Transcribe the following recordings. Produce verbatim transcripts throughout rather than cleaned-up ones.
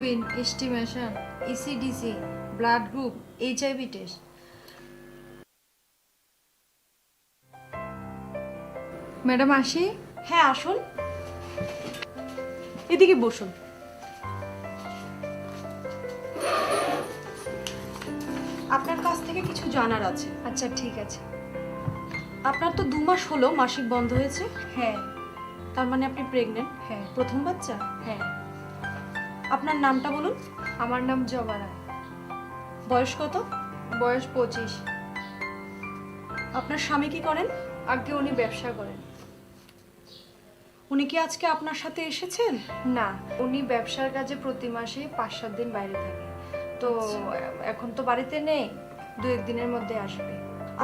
Estimation, E C D C, blood group, H I V test. Madam, আসি? হ্যাঁ, আসুন। এদিকে বসুন। আপনার কাছ থেকে কিছু জানার আছে। আচ্ছা, ঠিক আছে। আপনার তো দু মাস হলো মাসিক বন্ধ হয়েছে। হ্যাঁ। তার মানে আপনি প্রেগন্যান্ট? হ্যাঁ। প্রথম বাচ্চা? হ্যাঁ। আপনার নামটা বলুন। আমার নাম জবা রায়। বয়স কত? বয়স পঁচিশ। আপনার স্বামী কি করেন? আগে উনি ব্যবসা করেন। উনি কি আজকে আপনার সাথে এসেছেন? না, উনি ব্যবসার কাজে প্রতি মাসে পাঁচ সাত দিন বাইরে থাকে। তো আচ্ছা। এখন তো বাড়িতে নেই, দু এক দিনের মধ্যে আসবে।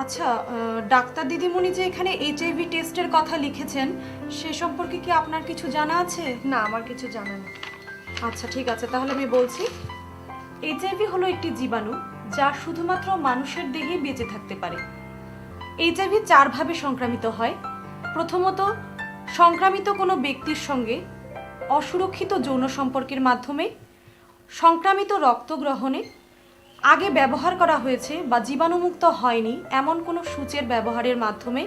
আচ্ছা, আহ, ডাক্তার দিদিমণি যে এখানে এইচআইভি টেস্টের কথা লিখেছেন, সে সম্পর্কে কি আপনার কিছু জানা আছে? না, আমার কিছু জানা নেই। আচ্ছা, ঠিক আছে, তাহলে আমি বলছি। এইচআইভি হলো একটি জীবাণু, যা শুধুমাত্র মানুষের দেহেই বেঁচে থাকতে পারে। এইচআইভি চারভাবে সংক্রামিত হয়। প্রথমত, সংক্রামিত কোনো ব্যক্তির সঙ্গে অসুরক্ষিত যৌন সম্পর্কের মাধ্যমে, সংক্রামিত রক্ত গ্রহণে, আগে ব্যবহার করা হয়েছে বা জীবাণুমুক্ত হয়নি এমন কোনো সূচের ব্যবহারের মাধ্যমে,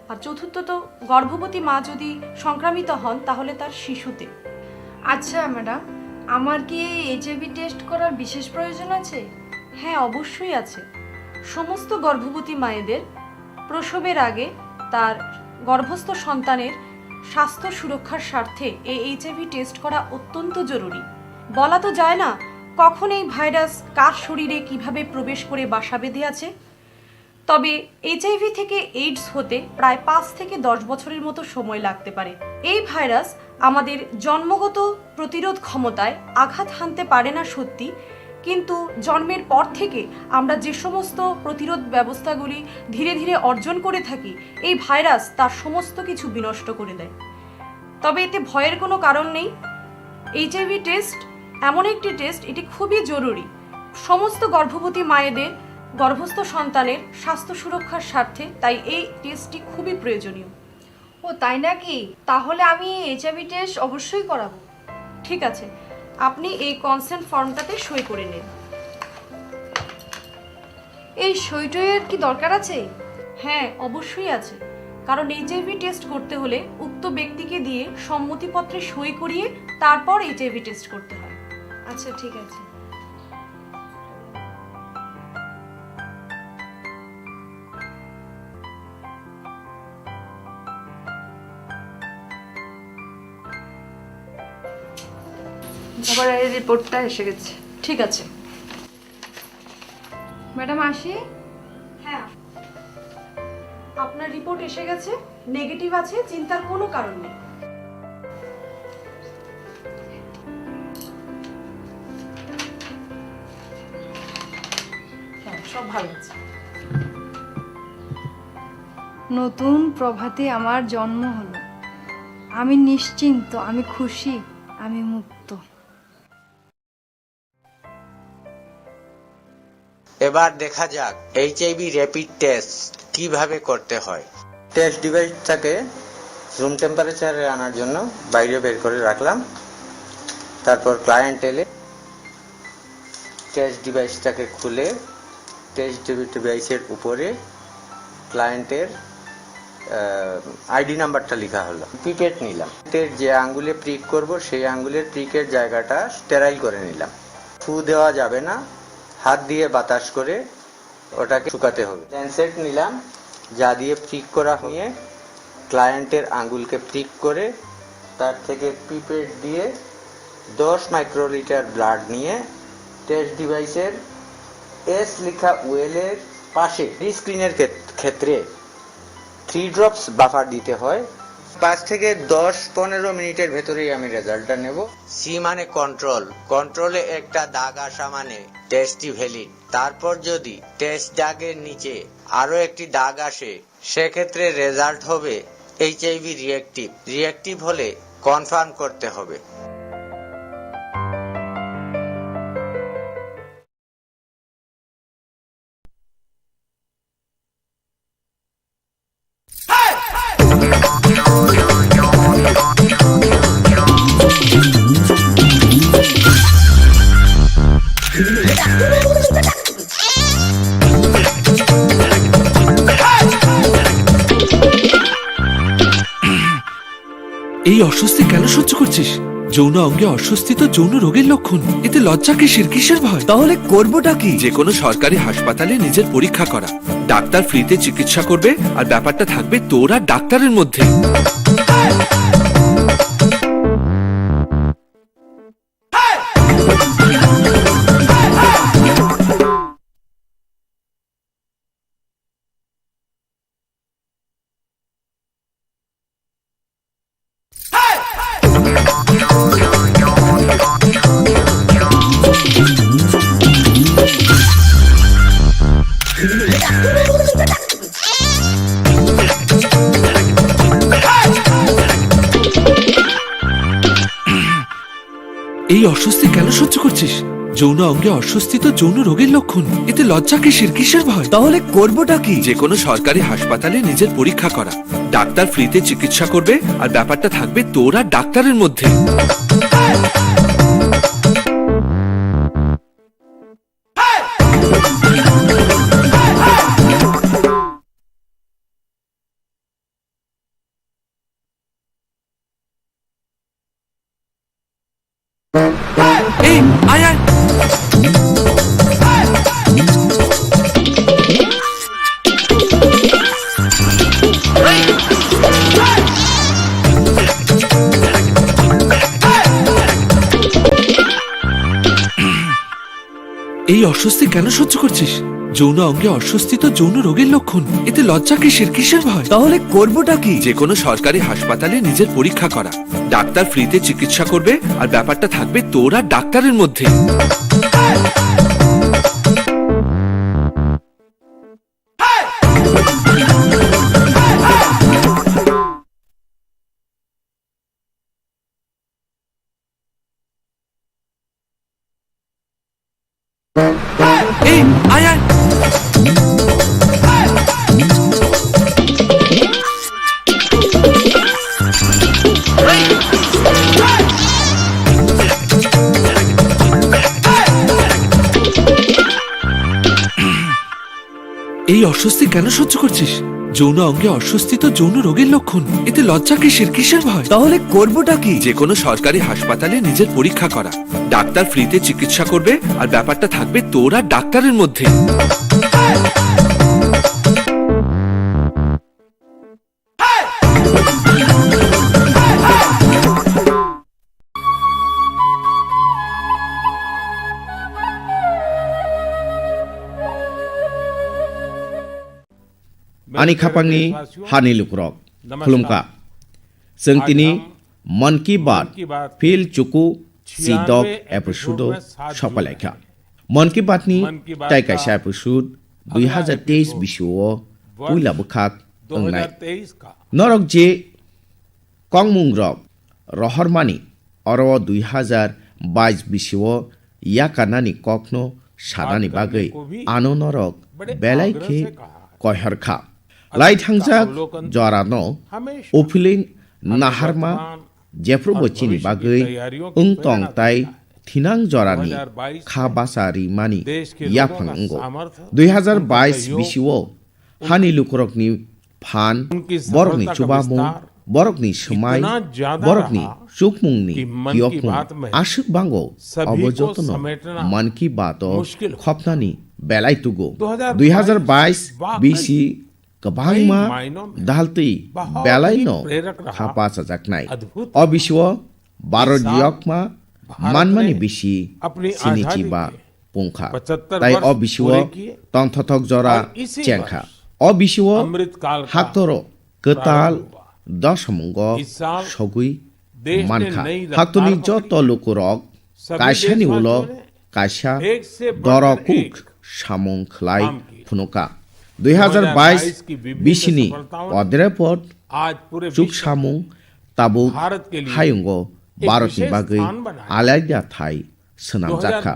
আর চতুর্থত, গর্ভবতী মা যদি সংক্রামিত হন, তাহলে তার শিশুতে। আচ্ছা ম্যাডাম, আমার কি এই এইচআইভি টেস্ট করার বিশেষ প্রয়োজন আছে? হ্যাঁ, অবশ্যই আছে। সমস্ত গর্ভবতী মায়েদের প্রসবের আগে তার গর্ভস্থ সন্তানের স্বাস্থ্য সুরক্ষার স্বার্থে এই এইচআইভি টেস্ট করা অত্যন্ত জরুরি। বলা তো যায় না কখন এই ভাইরাস কার শরীরে কিভাবে প্রবেশ করে বাসা বেঁধে আছে। তবে এইচআইভি থেকে এইডস হতে প্রায় পাঁচ থেকে দশ বছরের মতো সময় লাগতে পারে। এই ভাইরাস আমাদের জন্মগত প্রতিরোধ ক্ষমতায় আঘাত হানতে পারে না সত্যি, কিন্তু জন্মের পর থেকে আমরা যে সমস্ত প্রতিরোধ ব্যবস্থাগুলি ধীরে ধীরে অর্জন করে থাকি, এই ভাইরাস তার সমস্ত কিছু বিনষ্ট করে দেয়। তবে এতে ভয়ের কোনো কারণ নেই। এইচআইভি টেস্ট এমন একটি টেস্ট, এটি খুবই জরুরি সমস্ত গর্ভবতী মায়েদের গর্ভস্থ সন্তানের স্বাস্থ্য সুরক্ষার স্বার্থে, তাই এই টেস্টটি খুবই প্রয়োজনীয়। ও, তাই নাকি? তাহলে আমি এইচআইভি টেস্ট অবশ্যই করাবো। ঠিক আছে, আপনি এই কনসেন্ট ফর্মটাতে সই করে নিন। এই সই টইয়ের কি দরকার আছে? হ্যাঁ, অবশ্যই আছে, কারণ এইচআইভি টেস্ট করতে হলে উক্ত ব্যক্তিকে দিয়ে সম্মতিপত্রে সই করিয়ে তারপর এইচআইভি টেস্ট করতে হয়। আচ্ছা, ঠিক আছে। আবার এই রিপোর্টটা এসে গেছে। ঠিক আছে। ম্যাডাম, আসি? হ্যাঁ। আপনার রিপোর্ট এসে গেছে, নেগেটিভ আছে, চিন্তার কোনো কারণ নেই। হ্যাঁ, সব ভালো আছে। নতুন প্রভাতে আমার জন্ম হলো। আমি নিশ্চিন্ত, আমি খুশি, আমি মুক্ত। এবার দেখা যাক এইচআইভি র‍্যাপিড টেস্ট কিভাবে করতে হয়। টেস্ট ডিভাইসটাকে রুম টেম্পারেচারে আনার জন্য বাইরে বের করে রাখলাম। তারপর ক্লায়েন্ট এলে টেস্ট ডিভাইসটাকে খুলে টেস্ট ডিভাইসের উপরে ক্লায়েন্টের আইডি নাম্বারটা লেখা হলো। পিপেট নিলাম। এতে যে আঙ্গুলে প্রিক করব, সেই আঙ্গুলের প্রিকের জায়গাটা স্টেরাইল করে নিলাম। ফু দেওয়া যাবে না, হাত দিয়ে বাতাস করে ওটাকে শুকাতে হবে। ল্যান্সেট নিলাম, যা দিয়ে প্রিক করা হয়ে ক্লায়েন্টের আঙ্গুলকে প্রিক করে তার থেকে পিপেট দিয়ে দশ মাইক্রোলিটার ব্লাড নিয়ে টেস্ট ডিভাইসের এস লেখা ওয়েলের পাশে স্ক্রিনের ক্ষেত-, ক্ষেত্রে থ্রি ড্রপস বাফার দিতে হয়। পাঁচ থেকে দশ পনেরো মিনিটের ভেতরেই আমি রেজাল্টটা নেব। সি মানে কন্ট্রোল, কন্ট্রোলে একটা দাগ আসা মানে টেস্টই ভ্যালিড। তারপর যদি টেস্ট দাগের নিচে আরও একটি দাগ আসে, সেক্ষেত্রে রেজাল্ট হবে এইচআইভি রিয়েক্টিভ। রিয়েক্টিভ হলে কনফার্ম করতে হবে। এই অস্বস্তি কেন সহ্য করছিস? যৌন অঙ্গে অস্বস্তি তো যৌন রোগের লক্ষণ। এতে লজ্জা কিসের? কিসের ভয়? তাহলে করবোটা কি? যে কোনো সরকারি হাসপাতালে নিজের পরীক্ষা করা, ডাক্তার ফ্রিতে চিকিৎসা করবে, আর ব্যাপারটা থাকবে তোর আর ডাক্তারের মধ্যে। এই অস্বস্তি কেন সহ্য করছিস? যৌন অঙ্গে অস্বস্তি তো যৌন রোগের লক্ষণ। এতে লজ্জা কিসের? কিসের ভয়? তাহলে করবোটা কি? যে কোনো সরকারি হাসপাতালে নিজের পরীক্ষা করা, ডাক্তার ফ্রিতে চিকিৎসা করবে, আর ব্যাপারটা থাকবে তোর আর ডাক্তারের মধ্যে। এই, আয়, আয়। এই অস্বস্তি কেন সহ্য করছিস? যৌন অঙ্গে অস্বস্তি তো যৌন রোগের লক্ষণ। এতে লজ্জা কিসের? কিসের ভয়? তাহলে করবোটা কি? যে কোনো সরকারি হাসপাতালে নিজের পরীক্ষা করা, ডাক্তার ফ্রিতে চিকিৎসা করবে, আর ব্যাপারটা থাকবে তোর আর ডাক্তারের মধ্যে। এই, আয়, আয়। এই অস্বস্তি কেন সহ্য করছিস? যৌন অঙ্গে অস্বস্তি তো যৌন রোগের লক্ষণ। এতে লজ্জা কিসের? কিসের ভয়? তাহলে করবোটা কি? যে কোনো সরকারি হাসপাতালে নিজের পরীক্ষা করা, ডাক্তার ফ্রিতে চিকিৎসা করবে, আর ব্যাপারটা থাকবে তোর আর ডাক্তারের মধ্যে। Ani khapangni hani lukurok, khulumkha. Chwng tini Mann Ki Baat phil chuku sidok episode o sokpailaikha. Mann Ki Baat ni tai kaisa episode dui hazar teis bisio puila bwkhak wngnai. Norok je kongmungrok rohormani, oro dui hazar bais bisio yakarnani kokno sanani bagwi ano norok belai khe koihor kha. Lai thangjak jorano uphilwi naharma jephrubo chini bagwi wng tong tai thinang jorani kha bacha rimani yaphang wngo. Dui hazar bais bisio hani lukurokni phan, borokni chubamung, borokni swmai, borokni chukmungni kiyokmung aswk bango, obo jotono Mann Ki Baat o khopnani belai tugo. Dui hazar bais bisi kwbangma daltwi belaino khapa chajaknai. O bisio Bharat yokma manmani bisi sinichi ba pungkha. Tai o bisio tongthothok jora chengkha. O bisio haktoro kwtal dosamungo sogwi mankha. Haktorni joto lukurok kaisani ulo kaisa dorokuk samung khlai phunuka. Dui hazar bais bisini odrepot chuk samung tabuk hayungo Bharatni bagwi alaida thai swnamjakha.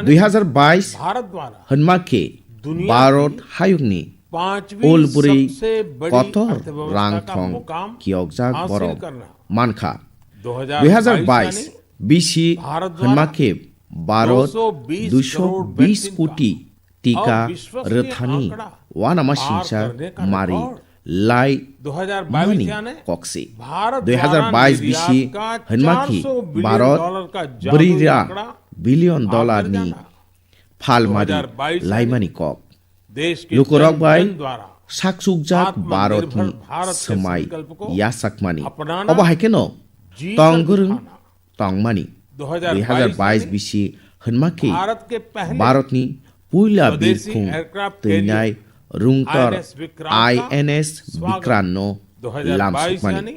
Dui hazar bais hwnma khe Bharat hayungni ul bwrwi kotor rang thong kiyokjak borok mankha. Dui hazar bais bisi hwnma khe Bharat duiso bis koti tika rwthani uanama singcha mari lai mani koksi. Dui hazar bais bisi hwnma khi Bharat brira billion dollar ni phalmari laimani kok. Lukurok bai saksukjak Bharatni swmai yasakmani. Obo hai kheno tong gwrwng tongmani. Dui hazar bais bisi hwnma khe Bharatni puila birkhung twinai rungtor I N S Vikrant no lamsukmani.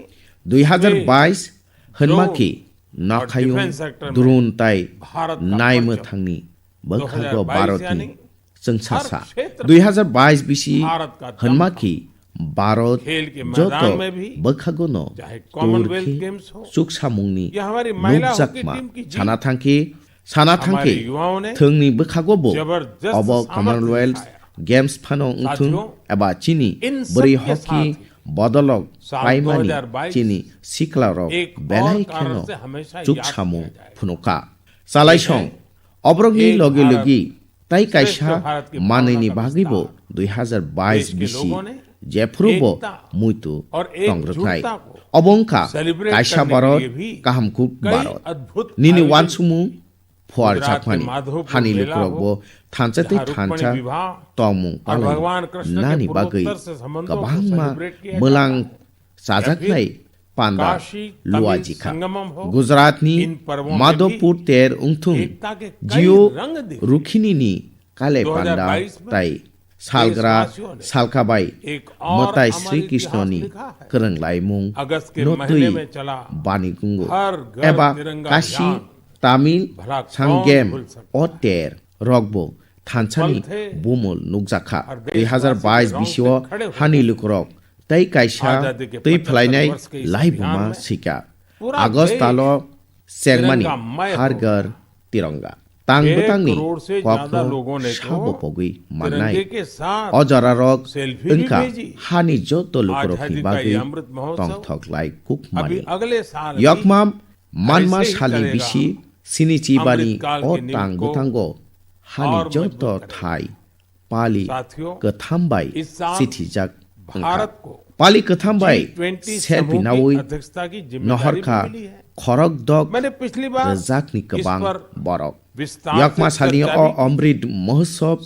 Dui hazar bais hwnma khe nokhayung drone tai naimwthangni bwkhago Bharatni chwngsasa. Dui hazar bais bisi hwnma khe Bharat joto bwkhagono tur khe chuksamungni nukjakma sana thangkhe, sana thangkhe thwngni bwkhago bo obo Commonwealth Games phano wngthung eba chini bwrwi hockey bodolok paimani chini siklarok belai kheno chuksamung phunukha. Chalaisong, oborokni logi logi tai kaisa manwini bagwibo dui hazar bais bisi jephuru bo muitu tongrwknai. Obo wngkha kaisa borok kaham kuk Bharat. Nini wansukmung phuarjakmani hani lukurokbo thansa tei thansa tongmung palai nani bagwi kwbangma mwlang chajaknai panda luajikha. Gujaratni Madhopur ter wngthung Jio Rukhinini kale panda tai salgra salkabai mwtai Sri Krishnoni kwrwnglaimung no twi bani gungo. Eba Kashi Tamil Sangem o ter rokbo thansani bumul nukjakha. Dui hazar bais bisio hani lukurok tei kaisa twi phlainai laibuma sika. August talo chengmani Har Ghar Tiranga tang bwtangni kokno sabo pogwi mannai. O jorarok wngkha hani joto lukurokni bagwi tongthok lai kukmani. Yokma manma salni bisi sinichi bani o tang bwtango hani joto thai pali kwtham bai sithijak wngkha. Pali kwtham bai selfie naui nohorkha khorok dok rwjakni kwbang borok. Yakma salni o Amrit Mahotsav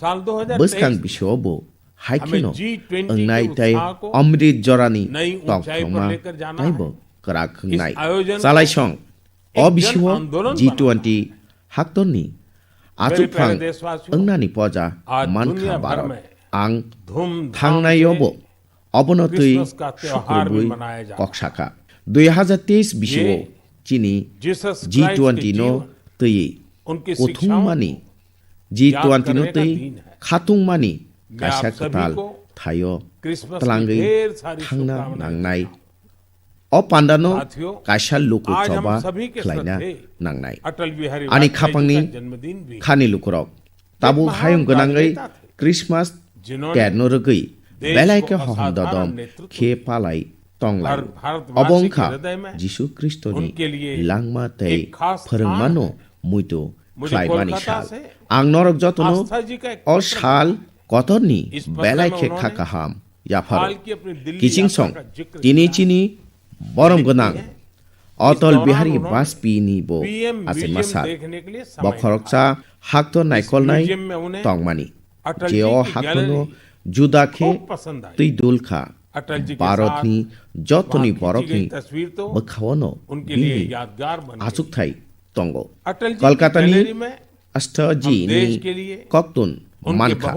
bwskang bisio bo hai kheno wngnai tei Amrit jorani tongthokma taibo kwrak wngnai. Chalaisong o bisio G twenty haktorni achukphang wngnani poja mankha Bharat. Ang thangnai obo obono twi sukrubwi kok sakha. Dui hazar teis bisio chini G twenty no twi kuthungmani, G twenty no twi khatungmani kaisa kwtal thaio twlangwi thangna nangnai. O pandano kaisa luku choba khlaina nangnai. Ani khapangni khani lukurok tabuk hayung gwnangwi Christmas terno rwgwi belai khe hohom dodom khe palai tonglai. Obo wngkha Jisu Khristoni langma tei phwrwngmano muitu khlaimani sal. Ang norok jotono o sal kotorni belai khe kha kaham yapharo. Kiching song tini chini borom gwnang Atal Bihari Vajpayee ni bo achai masa. Bo khoroksa hakto naikolnai tongmani. Je o haktono juda khe twi dul kha. Bharatni jotoni borokni bwkhaono bini achukthai tongo. Kolkatani Ashtaji ni koktun mankha.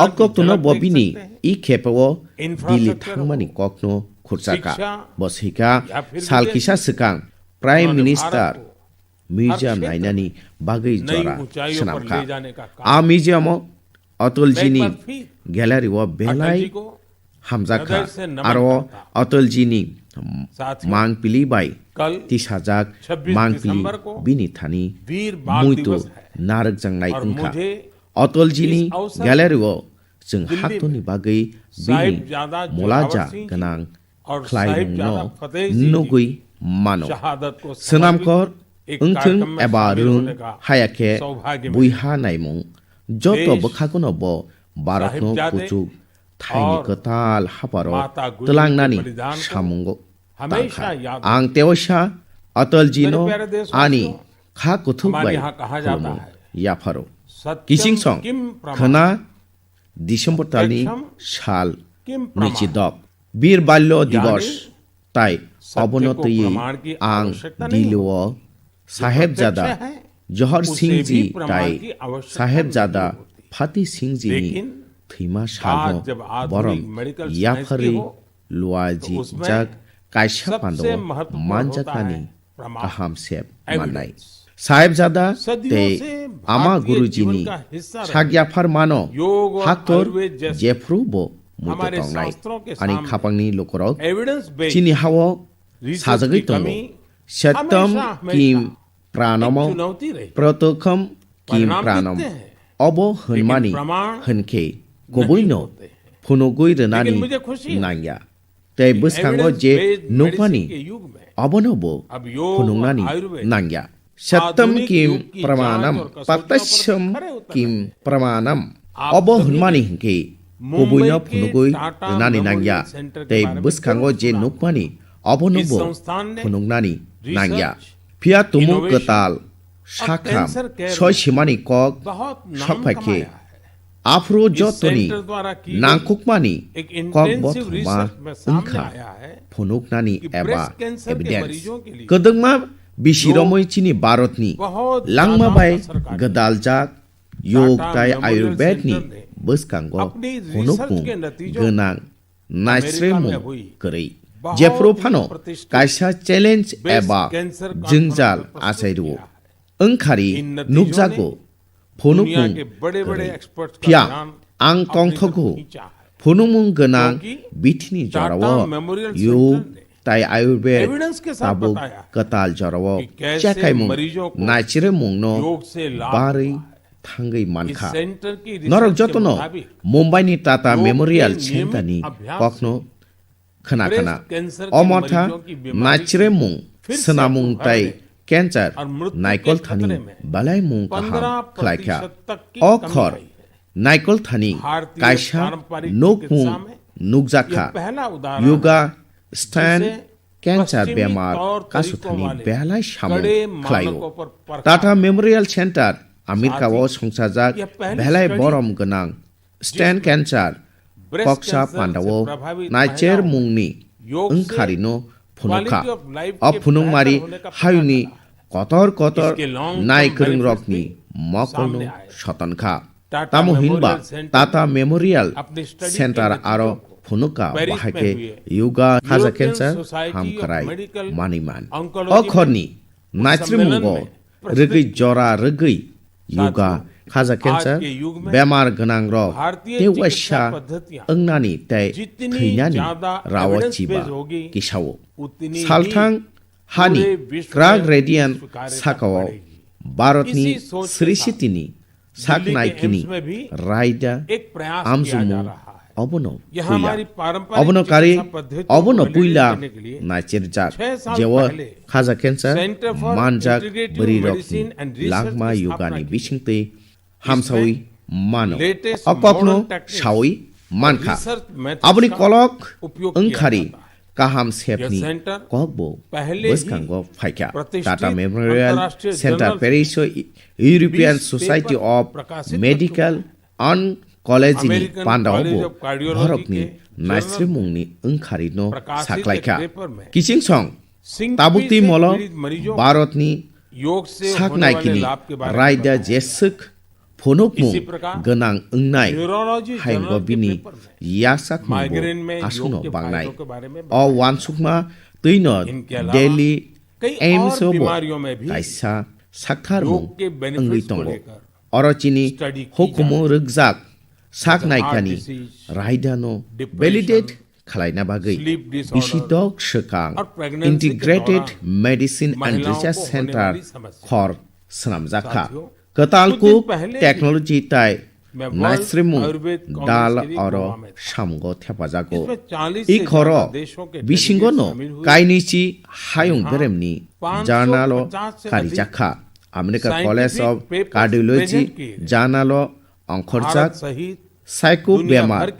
O koktuno bo bini i khepeo Delhi thangmani kokno khurchakha. Bo swikha sal kisa swkang Prime Minister museum nainani bagwi jora swnamkha. A museum o Atalji ni gallery o belai hamjakha. Aro Atalji ni mangpili bai tisajak mangpili bini thani muitu narwkjaknai wngkha. Atalji ni gallery o chwng haktorni bagwi bini mulaja gwnang khlaimungno nugwi mano. Swnamkor wngthwng eba rwng haya khe buiha naimung joto bwkhagono bo Bharatno kuchuk thaini kwtal haparo twlangnani samungo tangkha. Ang tewaisa Atalji no ani kha kuthuk bai khulumu yapharo. Kiching song khwna December talni sal nwichi dok Bir Balyo Divas tai obono twiwi ang Dili o Sahebzada Johor Singh ji tai Sahebzada Fateh Singh ji ni thwima salno borom yapharwi luajijak kaisa pando manjaknani kaham sep mannai. Sahebzada tei Ama Guruji ni sak yaphar mano haktor jephru bo muitu tongnai. Ani khapangni lukurok chini hao sajagwi tongo. Satyam kim pranamo pratokham kim pranam. Obo hwnmani hwnkhe kubuino phunugwi rwnani nangya. Tei bwskango je nukmani abono bo phunuknani nangya. Satyam kim pramanam, patasam kim pramanam. Obo hwnmani hwnkhe kubuino phunugwi rwnani nangya. Tei bwskango je nukmani abono bo phunuknani nangya. Phiya tumung kwtal sakham soi simani kok sokphaikhe aphuru jotoni nangkukmani kok bothoma wngkha phunuknani eba evidence. Kwdwkma bisi romwi chini Bharatni langma bai gwdaljak yog tai Ayurvedni bwskango phunukmung gwnang naisremung kwrwi. Jephru phano kaisa challenge eba jwngjal achai rwo. Wngkhari nukjago phunukmung kwrwi. Phiya ang tongthogo phunukmung gwnang bithini jorao yog tai Ayurved tabuk kwtal jorao chekaimung naisremungno barwi thangwi mankha. Norok jotono Mumbai ni Tata Memorial Center ni kokno khna khna. O motha naisremung, swnamung tai cancer naikol thani belaimung kaham khlaikha. O khor naikol thani kaisa nukmung nukjakha. Yoga stand cancer bemar kasu thani belai samung khlaio. Tata Memorial Center America o songchajak belai borom gwnang stand cancer koksa pandao naicher mungni wngkharino phunukha. O phunukmari hayungni kotor kotor naikwrwngrokni mokolno sotonkha. Tamo hinba Tata Memorial Center aro phunukha bahai khe yoga khaja cancer hamkrai maniman. O khorni naisrimungo rwgwi jora rwgwi yoga khaja cancer bemar gwnangrok tei waisa wngnani tei thwinani rao chiba kisao. Salthang hani krak radian sakao Bharatni srisitini sak naikini raida amjumung obono puila. Obono kari obono puila naichirjak jeo khaja cancer manjak bwrwirokni langma yogani bisingtwi hamsawi mano. O kokno sawi mankha. Aboni kolok wngkhari kaham sepni kokbo bwskango phaikha. Tata Memorial Center Paris o European Society of Medical Oncology ni pandao bo borokni naisremungni wngkharino saklaikha. Kiching song tabuk twi molo Bharatni sak naikini raida jeswk phunukmung gwnang wngnai hayungo bini yasakmungbo aswkno bangnai. O uansukma twino Delhi AIIMS o bo kaisa saktharmung wngwi tongo. Oro chini hukumu rwkjak sak naikani raidano validate khwlaina bagwi bisi dok swkang Integrated Medicine and Research Center khor swnamjakha. Kwtal kuk technology tai naisremung dal oro samungo thepajago. I khoro bisingono kainichi hayung beremni journal o karijakha. America College of Cardiology journal o ongkhorjak psycho bemar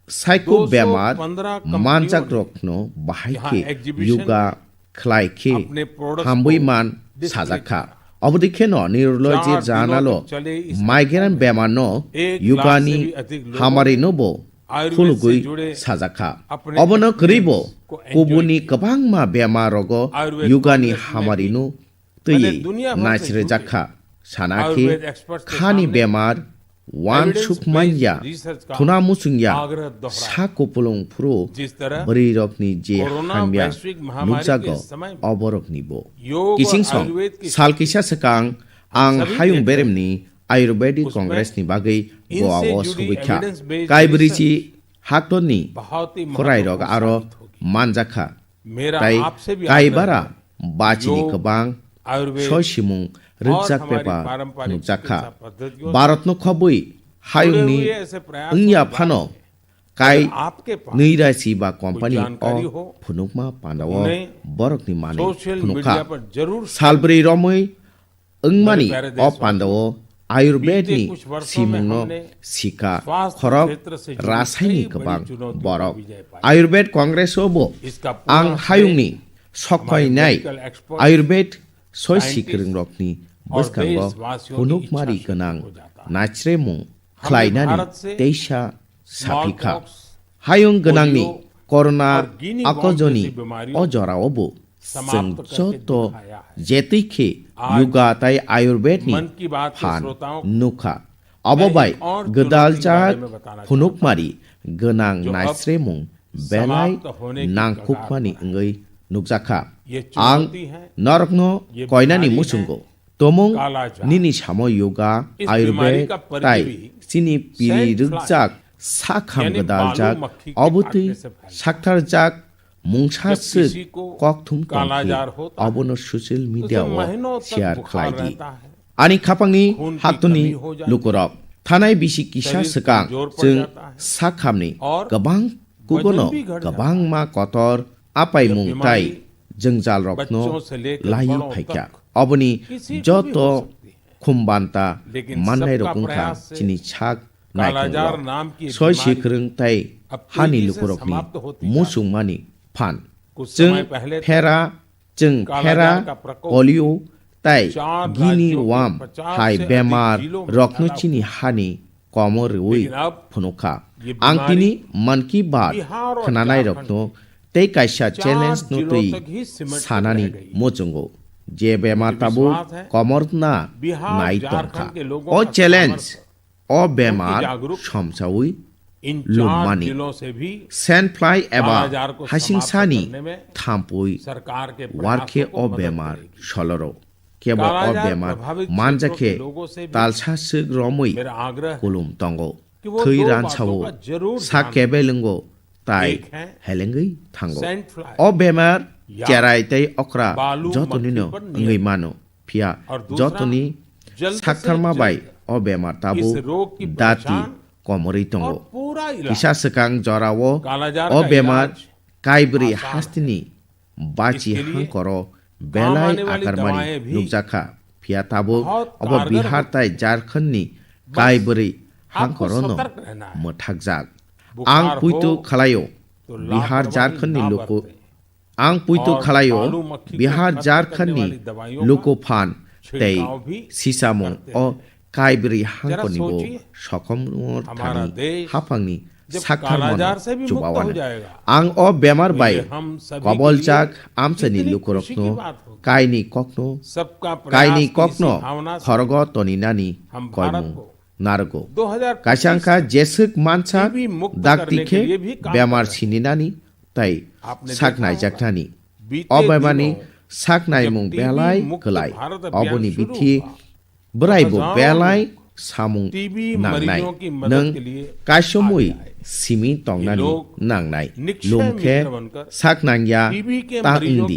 Saiko bemar manjak rokno bahai khe yoga khlai khe hamwi man sajak kha. Obodei kheno neurology journal-o migraine bemarno yogani hamarino bo khulugwi sajak kha. Obono kwrwibo kubuni kwbangma bemar rogo yogani hamarino twi naisrejak kha. Sana khe khani bemar, uansuk manya, thuna muchungya, sa kupulung phuru bwrwi rokni je hamya nukjago, oborokni bo. Kising song sal kisa swkang ang hayung beremni Ayurvedic Congress ni bagwi Goa o sogwi kha. Kaibrwi si haktorni khwrai rok aro manjak kha. Tai kaibara bachini kwbang soi simung rwkjak pepa phunukjak kha. Bharatno khobwi hayungni wngya phano kai nwi raisi ba company o phunukma pandao borokni manwi phunuk kha. Salbrwi romwi wngmani o pandao Ayurved ni simungno sika khorok rasai ni kwbang borok. Ayurved Congress o bo ang hayung ni sokphainai Ayurved soi sikrwng rokni bwskango phunukmari gwnang naisremung khlainani teisa saphi kha. Hayung gwnangni corona akojoni o jorao bo chwng joto jetwi khe yoga tai Ayurved ni phan nukha. Abo bai gwdaljak phunukmari gwnang naisremung belai nangkukmani wngwi nukjakha. Ang norokno koinani muchungo tomung nini samo yoga, Ayurved tai chini piri rwkjak sakham gwdaljak obotwi saktharjak mungsa swk kokthum tongkhe obono social media o share khlai di. Ani khapangni haktoni lukurok thanai bisi kisa swkang chwng sakhamni kwbang kugono kwbangma kotor apaimung tai jwngjalrokno laiwi phaikha. Oboni joto khumbanta mannairok wngkha chini sak naikhungrok. Soi sikrwng tai hani lukurokni muchungmani phan. Chwng phera, chwng phera, polio tai gini wam hai bemar rokno chini hani komo rwui phunukha. Ang tini Mann Ki Baat khnanairokno tei kaisa challenge no twi sanani muchungo, je bemar tabuk komorna nai tongkha. O challenge, o bemar somsaui lummani. Sand fly eba hasingsani thampui warkhe o bemar soloro. Kebo o bemar manjakhe talsa swk romwi kulum tongo. Thwi ransao, sak kebelwngo tai helengwi thango. O bemar cherai tei okra jotonino wngwi mano. Phiya jotoni saktharma bai o bemar tabuk dati komorwi tongo. Kisa swkang jorao o bemar kaibrwi hasteni bachi hangkoro belai akarmani nukjakha. Phiya tabuk obo Bihar tai Jharkhand ni kaibrwi hangkorono mwthakjak. Ang puitu khalaio Bihar Jharkhand ni luku, ang puitu khalaio Bihar Jharkhand ni luku phan tei sisamung o kaibrwi hangkoni bo sokomor thani haphangni saktharmano chubawano. Ang o bemar bai koboljak amchaini lukurokno kaini kokno, kaini kokno khorogo toninani koimung narwgo. Kaisa wngkha jeswk mansak dakti khe bemar sininani tai saknaijaknani. O bemani saknaimung belai kwlai. Oboni bithi bwraibo belai samung nangnai. Nwng kaisomwi simi tongnani nangnai. Lum khe saknangya ta wngdi.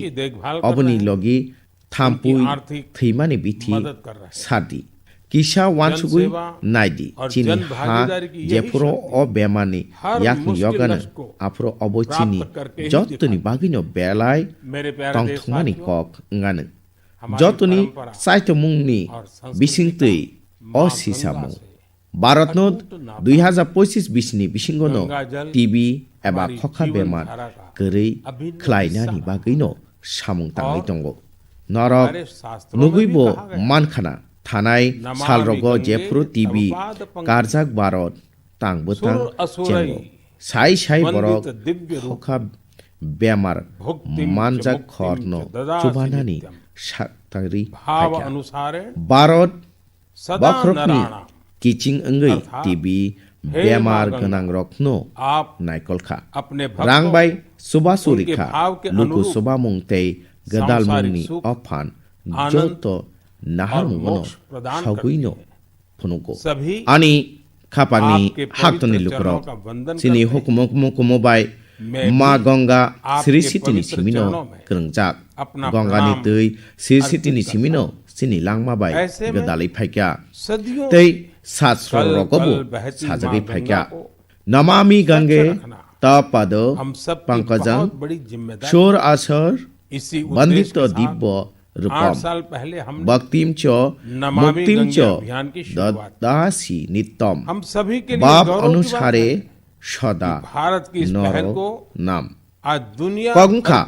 Oboni logi thampui thwimani bithi sardi. Kisa wansugwi naidi, chini ha jephuru o bemarni yakni yogano, aphuru obo chini jotoni bagwino belai tongthokmani kok wngano. Jotoni chaitomungni bisingtwi o sisamung. Bharatno dui hazar pochis bisini bisingono T B eba khokha bemar kwrwi khlainani bagwino samung tangwi tongo. Norok nugwibo mankhana, thanai salrogo jephuru T B karjak Bharat tang bwtang chengo. Sai sai borok khokha bemar manjak khorno chubanani saktari phaikha. Bharat bokhorokni kiching wngwi T B bemar gwnangrokno naikolkha. Rang bai chubachu rikha, luku chubamung tei gwdalmungni ophan joto naharmungono sogwino phunugo. Ani khapangni haktoni lukurok, chini hukumu kumu kumu bai Ma Ganga Sri Sitini simino kwrwngjak. Gongani twi Sri Sitini simino chini langma bai gwdalwi phaikha. Tei sat srok rogobo sajagwi phaikha. Namami Gange Tapado Pankajam Sur Asar Bandito Dibbo Rupam Bhaktim Cho Muktim Cho Dadasi Nittam Bab Anusare Sada Noro Nam. Kok wngkha,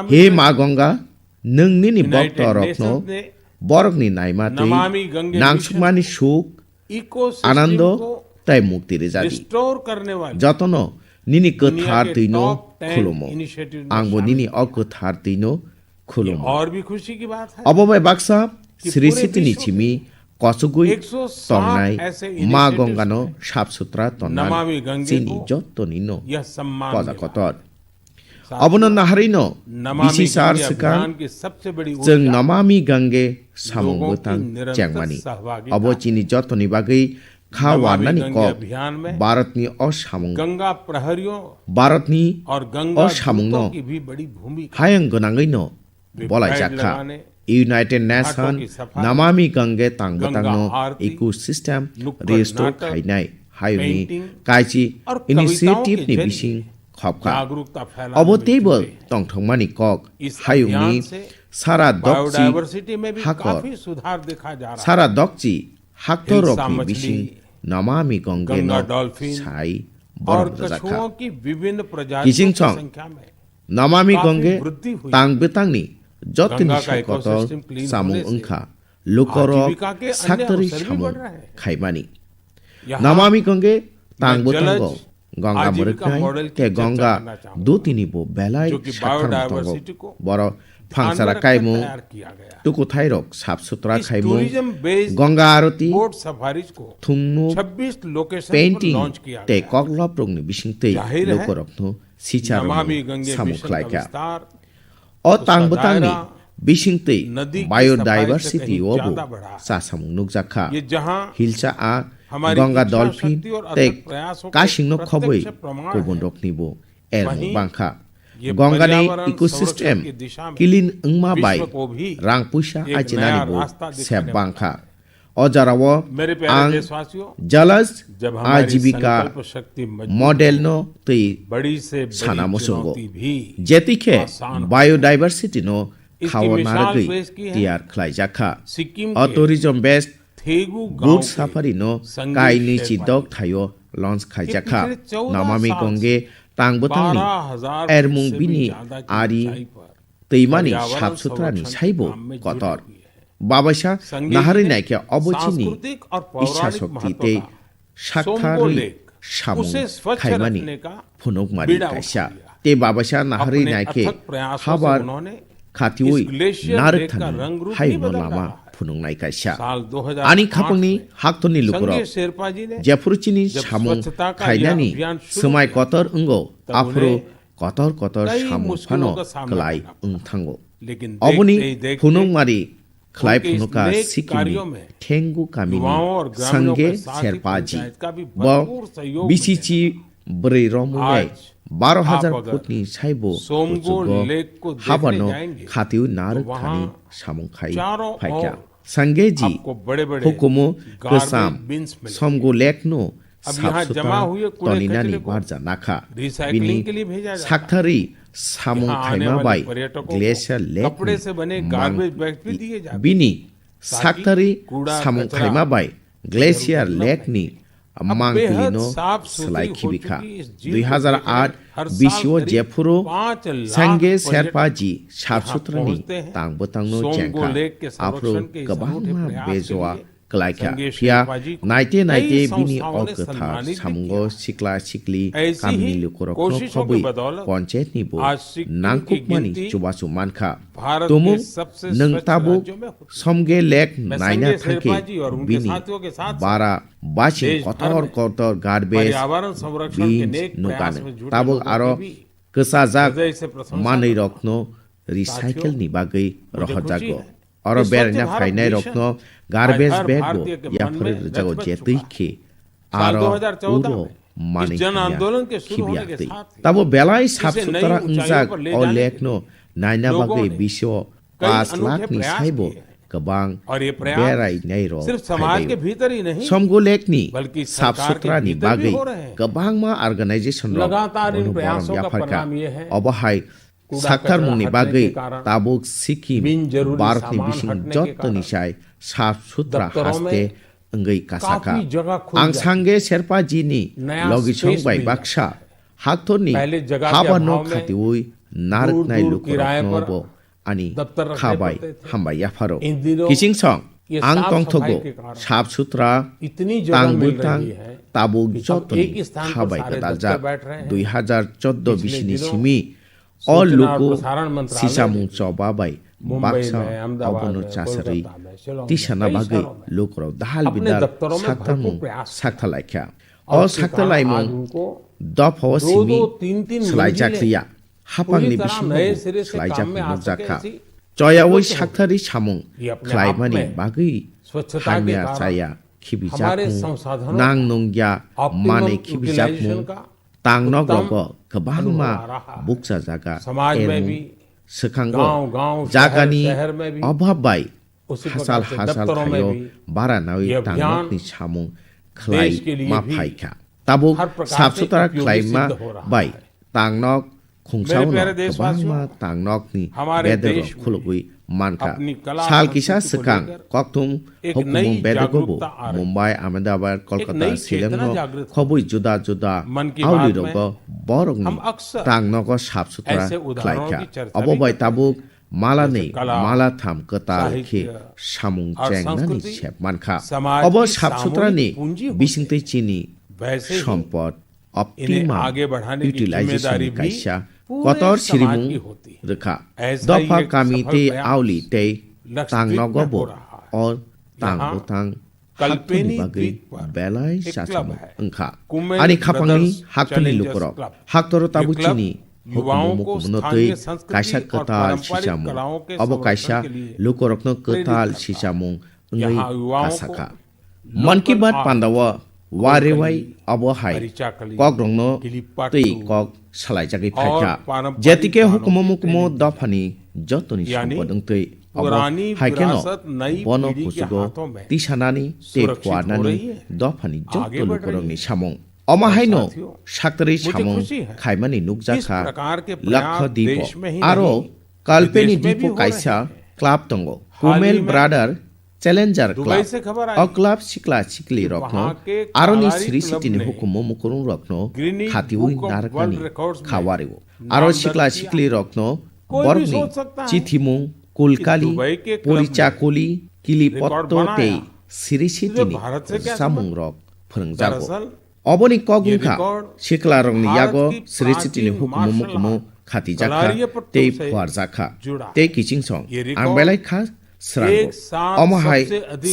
He Ma Ganga, nwng nini bokto rokno borokni naima twi nangsukmani suk, anando tei mukti rwjadi. Jotono nini kwthar twino khulumo. Angbo nini o kwthar twino khulumo. Obo bai baksa Sri Sitini simi kochugwi tongnai Ma Gongano sap sutra tonnani chini jottonino poja kotor. Obono naharino bisi sar swkang chwng Namami Gange samung bwtang chengmani. Obo chini jotoni bagwi kha warnani kok. Bharatni o samung, Bharatni o samungno hayung gwnangwino bolaijak kha. United Nation Namami Gange tang bwtangno ecosystem restore khainai hayungni kaisi initiative ni bising khopkha. Obo teibo tongthokmani kok. Hayungni sara dokchi hakor, sara dokchi haktorrokni bising Namami Gangeno sai borom rwjakha. Kiching song Namami Gange tang bwtangni jotoni sakotor samung wngkha lukorok saktwrwi samung khaimani. Namami Gange tang bwtango Ganga mwrwknai tei Ganga dutini bo belai sakharma tongo. Borok phangsara kaimung, tukuthairok sap sutra khaimung, Ganga aroti, thungnu, painting tei kokloprokni bisingtwi lukorokno sicharokno samung khlaikha. O tang bwtangni bisingtwi biodiversity o bo chasamung nukjakha. Hilsa a Ganga dolphin tei kasingno khobwi kubunrokni bo ermung bangkha. Gangani ecosystem clean wngma bai rang puisa aichinani bo sep bangkha. O jorao ang Jalas Ajibika model no twi sana muchungo. Jeti khe biodiversity no khao narwgwi tiyar khlaijakha. O tourism based boat safari no kainwi chidok thaio launch khaijakha. Namami Gange tang bwtangni ermung bini ari twimani sap sutrani saibo kotor. Babaisa naharwi naikhe obo chini issa shokti tei saktharwi samung khaimani phunukmani kaisa. Tei babaisa naharwi naikhe habar khatiwi narwkthani hayungno lama phunuknai kaisa. Ani khapangni haktorni lukurok jephuru chini samung khainani swmai kotor wngo, aphuru kotor kotor samung phano kwlai wng thango. Oboni phunukmari khlai phunukha Sikkimni Thengu kamini Sange Serpaji. Bo bisichi bwrwi romwi bai baro hajar footni saibo kuchugo habano khatiwi narwk thani samung khai phaikha. Sangeji hukumu kwcham Somgu Lake no sap sutra toninani barja nakha. Bini saktharwi samung khaima bai Glacier Lake ni mang bini saktharwi samung khaima bai Glacier Lake ni mangpili no slai khibi kha. Dui hazar aat bisio jephuru Sange Serpa ji sap sutra ni tang bwtang no cheng kha. Aphuru kwbangma bejoa kwlai kha. Phiya naite naite bini o kwthar samungo sikla sikli kamini lukurokno khobwi panchayat ni bo nangkukmani chubachu man kha. Tumung nwng tabuk Somge Lake naina thangkhe bini bara basing kotor kotor garbage bins nukano. Tabuk aro kwchajak manwi rokno recycle ni bagwi rohorjago. Oro beraina phainai rokno garbage bag bo yaphari rwjago, je twi khe aro uro manwi hamya khibiya twi. Tabo belai sap sutra wngjak o lake no naina bagwi bisio paanch lakh ni saibo kwbang berainai rok phaibaio. Somgo lake ni sap sutra ni bagwi kwbangma organization rok bono borom yapharkha. Obo hai saktarmung ni bagwi tabuk Sikkim Bharat ni bising jottoni sai sap sutra haste wngwi kasakha. Ang Sange Serpa ji ni logisong bai baksa haktor ni haba no khatiwi narwknai lukurokno bo ani kha bai hambai yapharo. Kiching song ang tongthogo sap sutra tang bwtang tabuk jottoni kha bai gwdaljak. Dui hazar chordo bisini simi o luku sisamung choba bai baksa obono chasarwi tisana bagwi lukurok dahal bidal saktarmung saktalaikha. O saktalaimung dophao simi swlaijakliya. Hapangni bisingo bo swlaijakni nukjakha. Choyawi sakthari samung khlaimani bagwi hamya chaya khibijakmung, nang nungya manwi khibijakmung, tangnok rogo kwbangma bukcha jaga ermung swkango. Jagani obhab bai hachal hachal thaio bara nawi tangnokni samung khlai ma phaikha. Tabuk sap sutra khlaima bai tangnok khungsaono kwbangma tangnokni bedero khulugwi mankha. Sal kisa swkang kokthum hukumu bedegobo Mumbai, Ahmedabad, Kolkata, Shillongno khobwi juda juda aulirogo borokni tangnogo sap sutra khlaikha. Obo bai tabuk mala ni mala tham kwtal khe samung chengnani sep mankha. Obo sap sutrani bisingtwi chini sompot optimal utilization ni kaisa kotor sirimung rwkha. Dopha kami tei auli tei tangnogo bo o tang bwtang haktorni bagwi belai chachamo wngkha. Ani khapangni haktorni lukurok haktoro tabuk chini hukumu mukumu no twi kaisa kwtal sichamo. Obo kaisa lukurokno kwtal sichamung wngwi kasakha. Mann Ki Baat pandao warewai abo hai kokrokno twi kok salaijagwi phaikha. Jetike hukumu mukumu dophani jotoni sompot wngtwi obo hai kheno bono kuchugo tisanani tei phuarnani dophani joto lukurokni samung. Omo haino saktarwi samung khaimani nukjakha Lakshadweep o. Aro Kalpeni Dweep o kaisa club tongo, Kumel Brother Challenger Club. O club sikla sikli rokno aroni siri sitini hukumu mukurung rokno khatiwi narwknani khawario. Aro sikla sikli rokno borokni chithimung, kulkali, porichakuli, kili potto tei siri sitini rwchapmung rok phwrwngjago. Oboni kok wngkha sikla rokni yago siri sitini hukumu mukumu khatijakha tei phuarjakha tei kiching song ang belai kha srango. Omo hai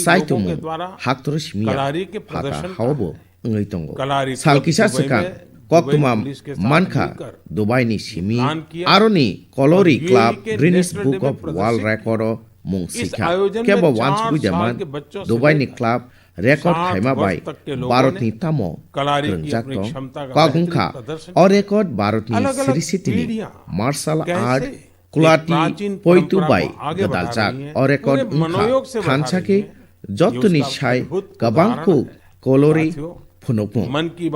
chaitumung haktoro simiya phatha haobo wngwi tongo. Sal kisa swkang koktwma mankha Dubai ni simi aroni Kolori Club Guinness Book of World Record o mung sikha. Kebo wansugwi de man Dubai ni club record khaima bai Bharat ni tamo kwrwngjak tong. Kok wngkha o record Bharat ni siri sitini martial art Kulati poitu bai gwdaljak. O record wngkha thansa khe jotoni sai kwbang kuk kolori phunukmung.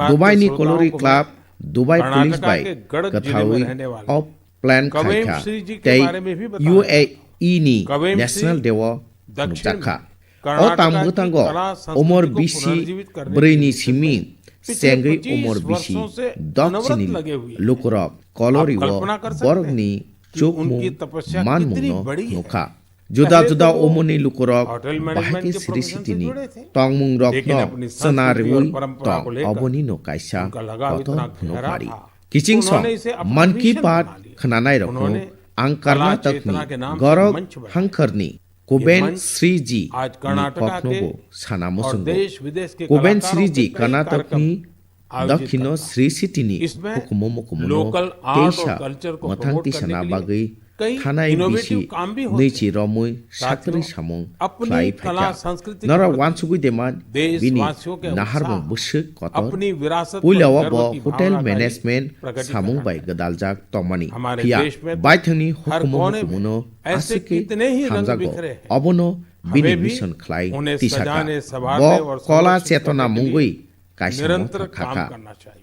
Dubai ni kolori club Dubai police bai kwthawi o plan khaikha tei U A E ni National Day o phunukjakha. O tam bwtango umor bisi brwi ni simi chengwi umor bisi dok chini lukurok kolori o borokni chukmung manmungno nukha. Juda juda umorni lukurok bahai khe sri sitini tongmungrokno chwna rwui tong, obonino kaisa kotor phunukmari. Kiching song Mann Ki Baat khwnanairokno ang Karnatokni Gorok Hangkarni Kuben Sriji ni kokno bo sana muchungo. Kuben Sriji Karnatokni Dakhino Sri City ni hukumu mukumuno teisa mwthang tisana bagwi thanai bisi nwichi romwi sakri samung khlai phaikha. Nora wansugwi deman bini naharmung bwswk kotor. Puila o bo hotel management samung bai gwdaljak tongmani. Phiya baithangni hukumu mukumuno aswk khe hamjago. Obono bini mission khlai tisaka. Bo kola chetona mungwi kaisa motha khakha.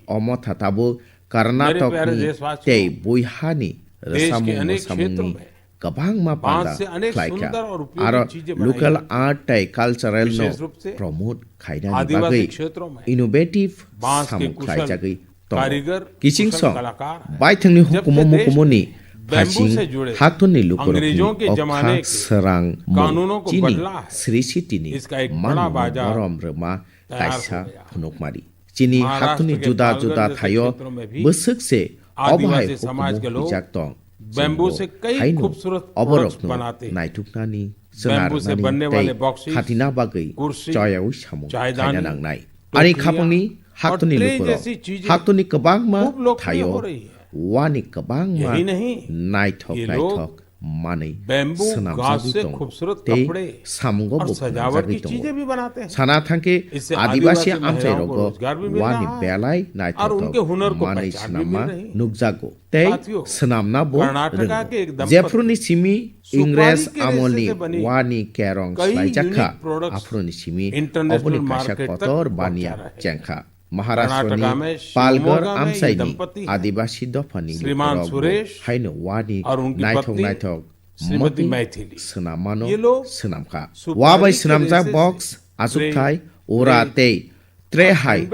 O motha tabuk Karnatokni tei buihani rwsamung mwsamungni kwbangma panda khlaikha. Aro local art tei cultural no promote khainani bagwi innovative samung khlaijagwi tongo. Kiching song baithangni hukumu mukumuni phasing haktorni lukurokni okha srang mung chini Sri City ni manmung borom rwma kaisa phunukmari. Chini haktorni juda juda thaio bwswk se obo hai hukumu hwijak tong. Chwngbo haino oborokno naituknani, chwna rwnani tei khatina bagwi choyaui samung khaina nangnai. Ani khapangni haktorni lukurok haktorni kwbangma thaio wani kwbangma naithok naithok manwi swnamjagwi tongo tei samungo bo phunukjagwi tongo. Sana thangkhe Adibasi amchairogo wani belai naithothok manwi swnamma nukjago tei swnamna bo rwngo. Jephuruni simi Ingres amolni wani kerong swlaijakha, aphuruni simi oboni kaisa kotor baniya chengkha. Maharashtrani Palghar amchaini Adibasi dophani lukurok bo haino wani naithok naithok mati swnamano swnamkha. Wabai swnamjak box, achukthai, ura tei tray hai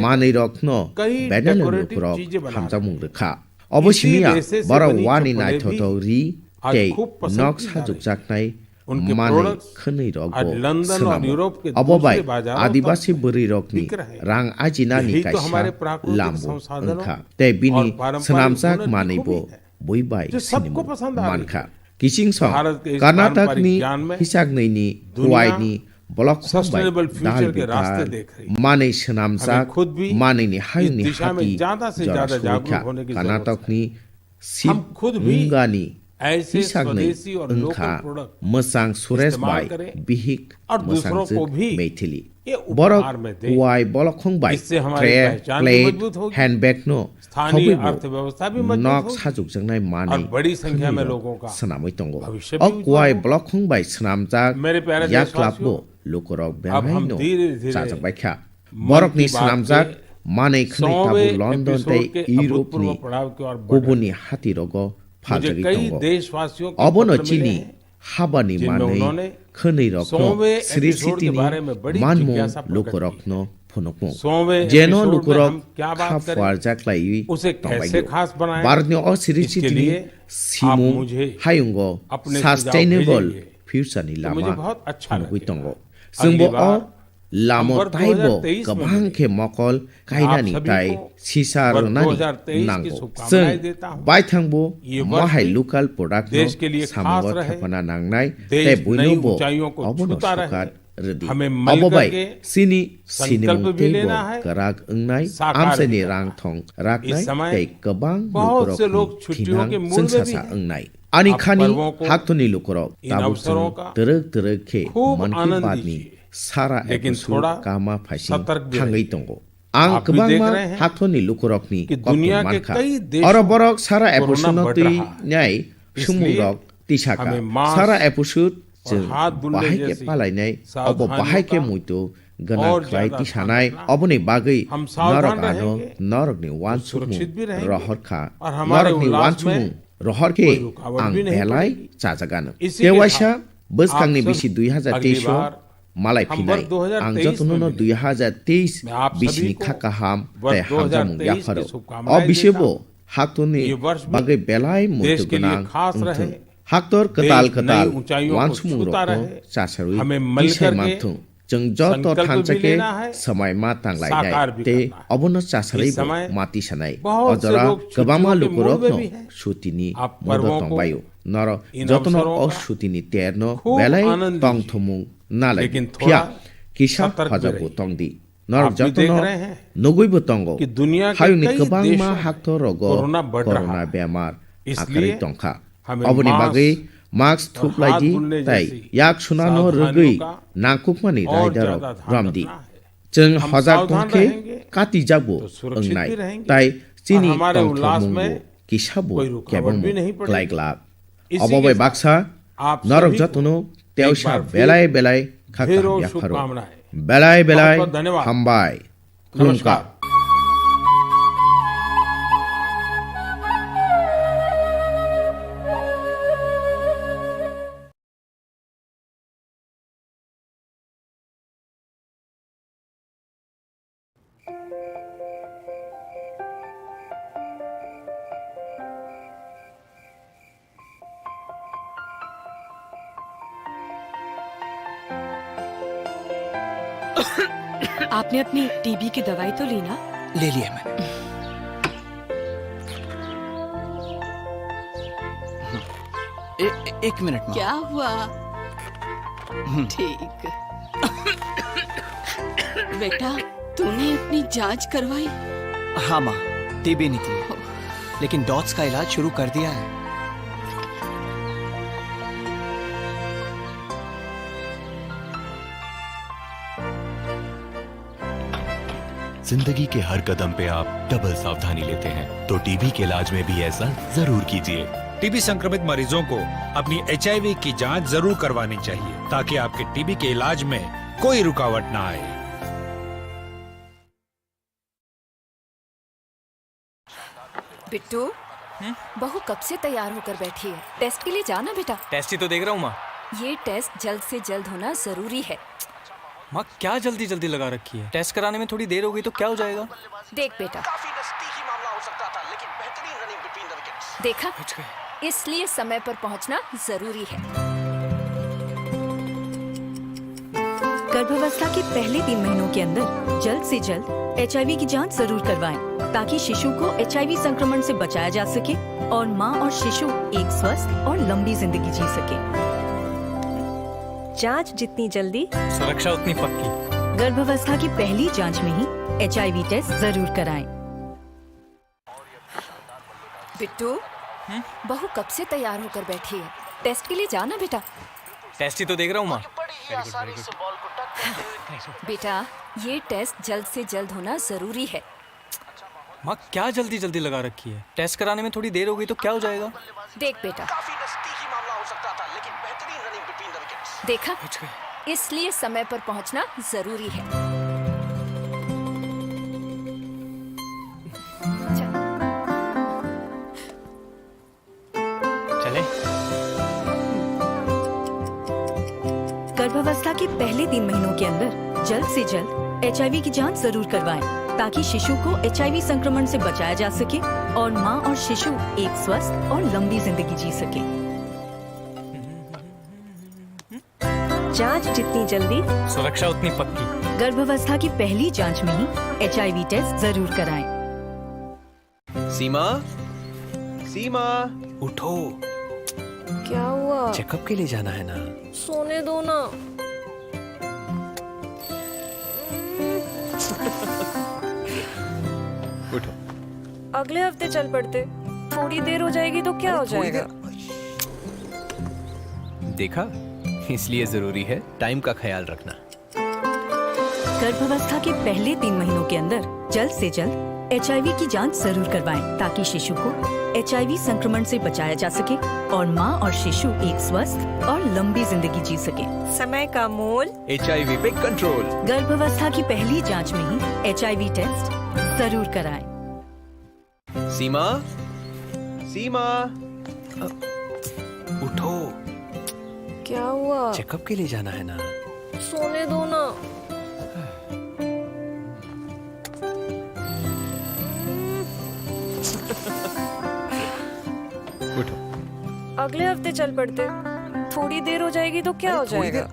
manwirokno Bengali lukurok hamjakmung rwkha. Obo simiya borok wani naithothok ri tei nok sajukjaknai manwi khwnwi rokbo swnamo. Obo bai Adibasi bwrwi rokni rang ajinani kaisa lambo wngkha tei bini swnamjak manwibo bui bai sinimung mankha. Kiching song Karnatokni hisaknwini kuaini blokhong bai dal bidal manwi swnamjak manwini hayungni hati jora sugwikha. Karnatokni Sibungani hisaknwi wngkha mwchang Suresh bai bihik mwchangjwk Meithili. Borok kuai bolokhong bai tray, plate, handbag no thogwi bo nok sajukjaknai manwi khwnwi rok swnamwi tongo. O kuai bolokhong bai swnamjak yaklap bo lukurok belai no chajakbaikha. Borokni swnamjak manwi khwnwi tabuk London tei Europe ni kubuni hati rogo phaljagwi tongo. Obono chini habani manwi khwnwi rokno sri sitini manmung lukurokno phunukmung. Jeno lukurok kha phuarjaklaiwi tongbaio. Bharatni o sri sitini simung hayungo sustainable future ni lama phunugwi tongo. Chwngbo o lamo taibo kwbang khe mokol kainani tai sisa rwnani nango. Chwng baithangbo mohai local product no samungo thepana nangnai tei buino bo obono sokat rwdi. Obo bai chini sinimung teibo kwrak wngnai, amchaini rang thong raknai tei kwbang lukurokni thinang chwngsasa wngnai. Ani khani haktorni lukurok tabuk chwng twrwk twrwk khe Mann Ki Baat ni sara episode kama phaising thangwi tongo. Ang kwbangma haktorni lukurokni kokno mankha. Oro borok sara episode no twi nai swngmungrok tisaka. Sara episode chwng bahai khe palainai, obo bahai khe muitu gana khlai tisanai, oboni bagwi norok ano norokni uansukmung rohor kha. Norokni uansukmung rohor khe ang belai chajagano. Tei waisa bwskangni bisi dui hazar teis o malai phinai. Ang jotono no dui hazar teis bisini kha kaham tei hamjakmung yapharo. O bisebo haktorni bagwi belai muitu gwnang wngthung. Haktor kwtal kwtal uansukmung rokno chasarwi tisai manthung. Chwng joto thansa khe swmai ma tanglainai tei obono chasarwi bo ma tisanai. O jora kwbangma lukurokno sutini modo tongbaio. Norok jotono o sutini terno belai tongthumung nalai phiya kisa hojagbo tongdi. Norok jotono nugwibo tongo. Hayungni kwbangma haktor rogo corona bemar akhari tongkha. Oboni bagwi mask thuplaidi tei yak sunano rwgwi nangkukmani raidarok romdi. Chwng hojak tongkhe katijagbo wngnai tei chini tongthokmungbo kisabo kebengmung klai glak. Obo bai baksa norok jotono tewsa belai belai kha kaham yapharo. Belai belai hambai. Khulumkha. आपने अपनी टीबी की दवाई तो ली ना? ले लिया मैंने। ए, ए, एक मिनट, माँ। क्या हुआ? हम्म। ठीक। बेटा, तूने अपनी जांच करवाई? हाँ माँ, टीबी निकली, लेकिन डॉट्स का इलाज शुरू कर दिया है। जिंदगी के हर कदम पे आप डबल सावधानी लेते हैं, तो टीबी के इलाज में भी ऐसा जरूर कीजिए। टीबी संक्रमित मरीजों को अपनी एचआईवी की जांच जरूर करवानी चाहिए, ताकि आपके टीबी के इलाज में कोई रुकावट ना आए। बिट्टू, हम्म? बहू कब से तैयार होकर बैठी है? टेस्ट के लिए जाना बेटा। टेस्ट ही तो देख रहा हूँ, माँ। ये टेस्ट जल्द से जल्द होना जरूरी है। माँ, क्या जल्दी जल्दी लगा रखी है? टेस्ट कराने में थोड़ी देर हो गई तो क्या हो जाएगा? देख बेटा। काफी नजदीकी मामला हो सकता था, लेकिन बेहतरीन रनिंग बिटवीन द विकेट्स। देखा? पहुंच गए। इसलिए समय पर पहुंचना जरूरी है। गर्भावस्था के पहले तीन महीनों के अंदर जल्द से जल्द एचआईवी की जांच जरूर करवाएं, ताकि शिशु को एचआईवी संक्रमण से बचाया जा सके और मां और शिशु एक स्वस्थ और लंबी जिंदगी जी सके। जांच जितनी जल्दी, सुरक्षा उतनी पक्की। गर्भावस्था की पहली जांच में ही एचआईवी टेस्ट जरूर कराएं। बिट्टू, हम्म? बहू कब से तैयार होकर बैठी है? टेस्ट के लिए जाना बेटा। टेस्ट ही तो देख रहा हूँ, माँ। बेटा, ये टेस्ट जल्द से जल्द होना जरूरी है। माँ, क्या जल्दी जल्दी लगा रखी है? टेस्ट कराने में थोड़ी देर हो गई तो क्या हो जाएगा? देख बेटा। काफी नजदीकी मामला हो सकता था, लेकिन बेहतरीन रनिंग बिटवीन द विकेट्स। देखा? पहुंच गए। इसलिए समय पर पहुंचना जरूरी है। चले। गर्भावस्था के पहले तीन महीनों के अंदर जल्द से जल्द एचआईवी की जांच जरूर करवाएं, ताकि शिशु को एचआईवी संक्रमण से बचाया जा सके और मां और शिशु एक स्वस्थ और लंबी जिंदगी जी सके। जांच जितनी जल्दी, सुरक्षा उतनी पक्की। गर्भावस्था की पहली जांच में ही एचआईवी टेस्ट जरूर कराएं। सीमा, सीमा, उठो। क्या हुआ? चेकअप के लिए जाना है ना? सोने दो ना। उठो। अगले हफ्ते चल पड़ते। थोड़ी देर हो जाएगी तो क्या हो जाएगा? देखा, इसलिए जरूरी है टाइम का ख्याल रखना। गर्भावस्था के पहले तीन महीनों के अंदर जल्द से जल्द एचआईवी की जांच जरूर करवाएं, ताकि शिशु को एचआईवी संक्रमण से बचाया जा सके और मां और शिशु एक स्वस्थ और लंबी जिंदगी जी सके। समय का मोल, एचआईवी पे कंट्रोल। गर्भावस्था की पहली जांच में ही एचआईवी टेस्ट जरूर कराएं। सीमा, सीमा, अ, उठो। क्या हुआ? चेकअप के लिए जाना है ना? सोने दो ना। उठो। अगले हफ्ते चल पड़ते। थोड़ी देर हो जाएगी तो क्या हो जाएगा?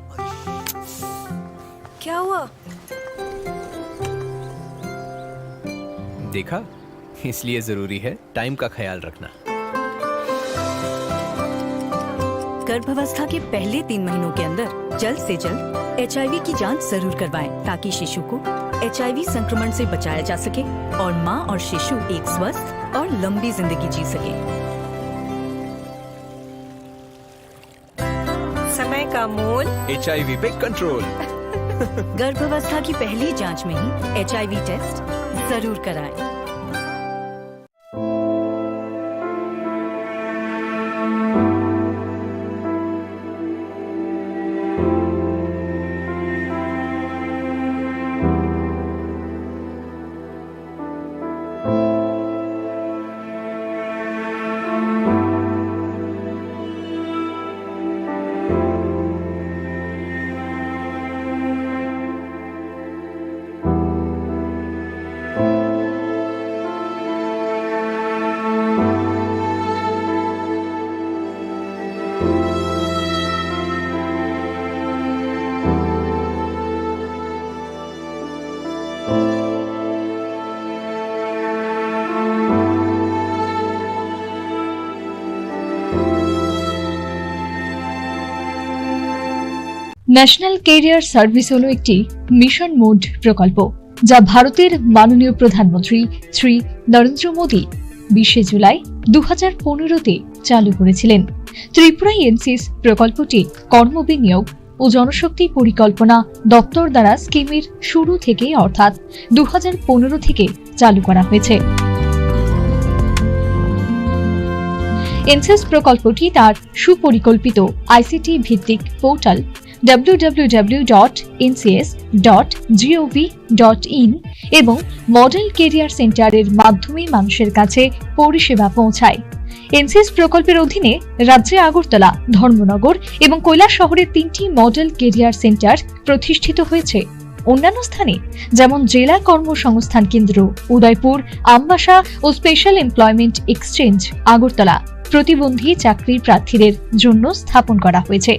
क्या हुआ? देखा, इसलिए जरूरी है टाइम का ख्याल रखना। गर्भावस्था के पहले तीन महीनों के अंदर जल्द से जल्द एचआईवी की जांच जरूर करवाएं, ताकि शिशु को एचआईवी संक्रमण से बचाया जा सके और मां और शिशु एक स्वस्थ और लंबी जिंदगी जी सके। समय का मोल। एचआईवी पे कंट्रोल। गर्भावस्था की पहली जांच में ही एचआईवी टेस्ट जरूर कराएं। ন্যাশনাল ক্যারিয়ার সার্ভিস হলো একটি মিশন মোড প্রকল্প, যা ভারতের মাননীয় প্রধানমন্ত্রী শ্রী নরেন্দ্র মোদী বিশে জুলাই দু হাজার পনেরোতে চালু করেছিলেন। ত্রিপুরায় এনসিএস প্রকল্পটি কর্মবিনিয়োগ ও জনশক্তি পরিকল্পনা দপ্তর দ্বারা স্কিমের শুরু থেকে, অর্থাৎ দু হাজার পনেরো থেকে চালু করা হয়েছে। এনসিএস প্রকল্পটি তার সুপরিকল্পিত আইসিটি ভিত্তিক পোর্টাল ডাব্লিউডাব্লিউডাব্লিউ dot NCS dot GOV dot in এবং মডেল ক্যারিয়ার সেন্টারের মাধ্যমে মানুষের কাছে পরিষেবা পৌঁছায়। এনসিএস প্রকল্পের অধীনে রাজ্যে আগরতলা, ধর্মনগর এবং কৈলাসহরে তিনটি মডেল ক্যারিয়ার সেন্টার প্রতিষ্ঠিত হয়েছে। অন্যান্য স্থানে, যেমন জেলা কর্মসংস্থান কেন্দ্র উদয়পুর, আমবাসা ও স্পেশাল এমপ্লয়মেন্ট এক্সচেঞ্জ আগরতলা, প্রতিবন্ধী চাকরির প্রার্থীদের জন্য স্থাপন করা হয়েছে।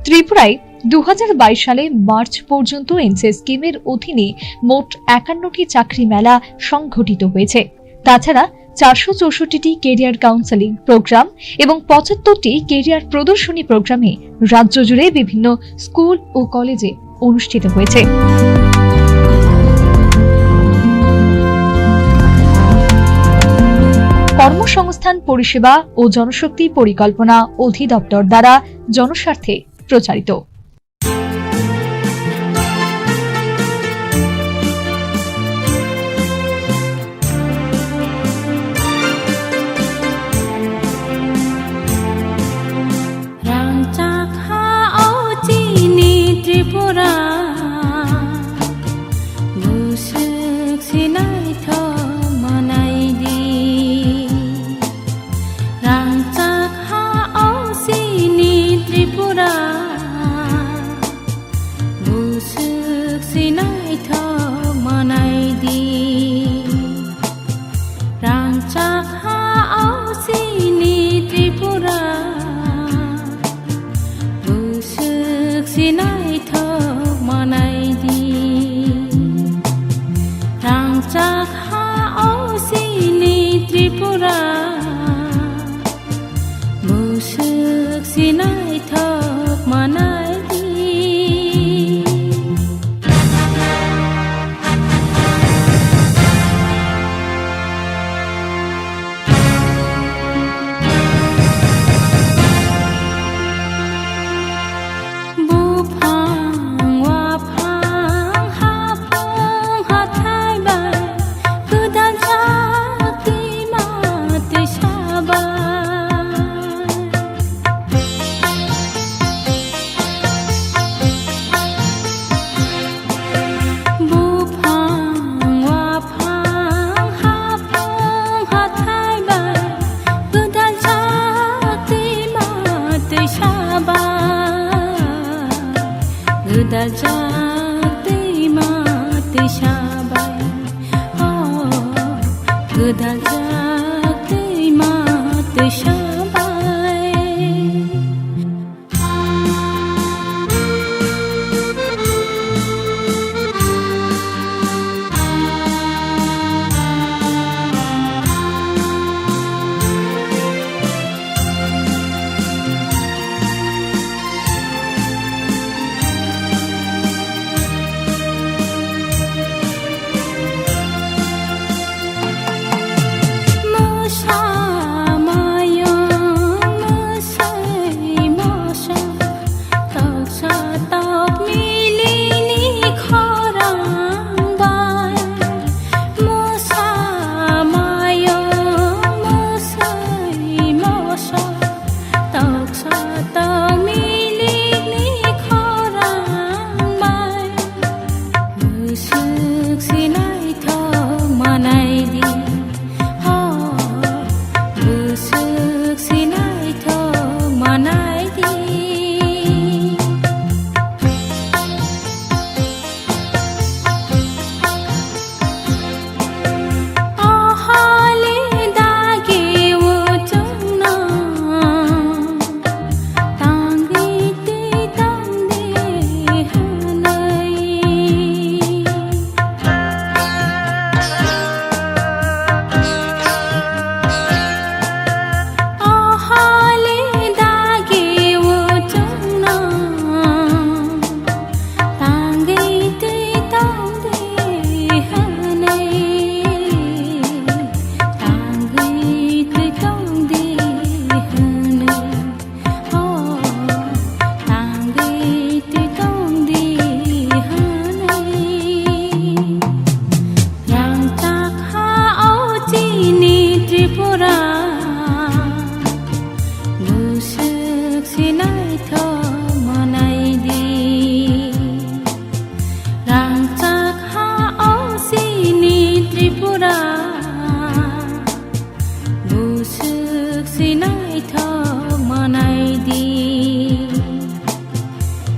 ত্রিপুরায় দু হাজার বাইশ সালে মার্চ পর্যন্ত এনসিএস স্কিমের অধীনে মোট একান্নটি চাকরি মেলা সংঘটিত হয়েছে। তাছাড়া চারশো চৌষট্টিটি ক্যারিয়ার কাউন্সেলিং প্রোগ্রাম এবং পঁচাত্তরটি ক্যারিয়ার প্রদর্শনী প্রোগ্রামে রাজ্য জুড়ে বিভিন্ন স্কুল ও কলেজে অনুষ্ঠিত হয়েছে। কর্মসংস্থান পরিষেবা ও জনশক্তি পরিকল্পনা অধিদপ্তর দ্বারা জনস্বার্থে প্রচারিত। Rangchak ha o chini Tripura, busuk sinai tho manai di. Rangchak ha o chini Tripura, Bai, oh, gwdal jak twi ma twisa bai. Toksa tong milikni khorang bai, bwswk se naithok manai di, oh, bwswk se naithok manai di. Tangwi twi tong di hwnwi, tangwi twi tong di hwnwi, oh, tangwi twi tong di hwnwi. Rangchak ha o chini Tripura, bwswk se naithok manai di. Rangchak ha o chini Tripura, bwswk se naithok manai di.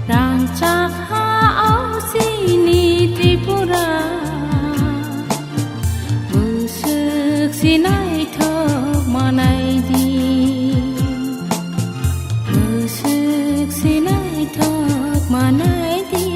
Rangchak ha o chini Tripura, bwswk se naithok manai di, bwswk se naithok manai di.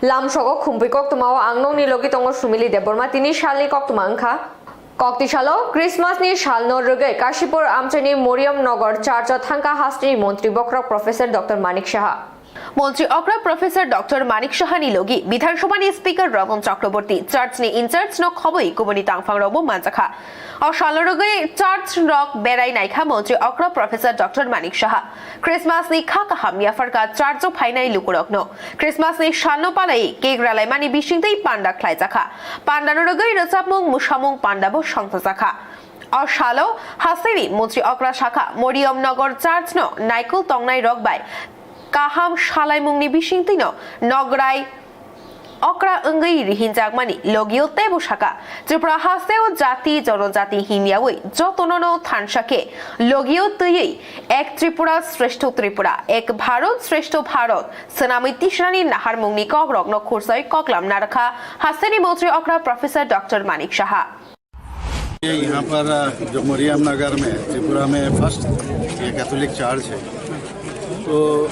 Lamsogo Khumpui koktwmao ang nokni logi tongo Sumili Debbarma, tini salni koktwma wngkha. Kokti salo Christmas ni salno rwgwi Kashipur amchaini Moriam Nagar Church o thangkha hasteni Montri Bokhorok Professor Doctor Manik Saha. Montri okra Professor Doctor Manik Saha ni logi Bidhan Sabha ni Speaker Ratan Chakraborty, Church ni in charge no khobwi kubuni tangphang rokbo manjakha. O salno rwgwi church rok berai naikha Montri okra Professor Doctor Manik Saha. Christmas ni kha kaham yapharkha church o phainai lukurokno. Christmas ni salno palai cake ralaimani bisingtwi panda khlaijakha. Pandano rwgwi rwchapmung mwsamung pandabo songchajakha. O salo hasteni Montri okra sakha Moriam Nagar Church no naikol tongnai rok bai kaham salaimungni bisingtwino nograi okra wngwi rihinjakmani logio teibo sakha, Tripura hasteo jati jonojati hinyawi jotonono thansa khe logio twiwi Ek Tripura Shrestho Tripura, Ek Bharat Shrestho Bharat swnamwi tisrani naharmungni kokrokno khursawi koklam narwkha hasteni Montri okra Professor Doctor Manik Saha. ये यहाँ पर, अ, जो मरियम नगर में, त्रिपुरा में फर्स्ट ये Catholic church है, तो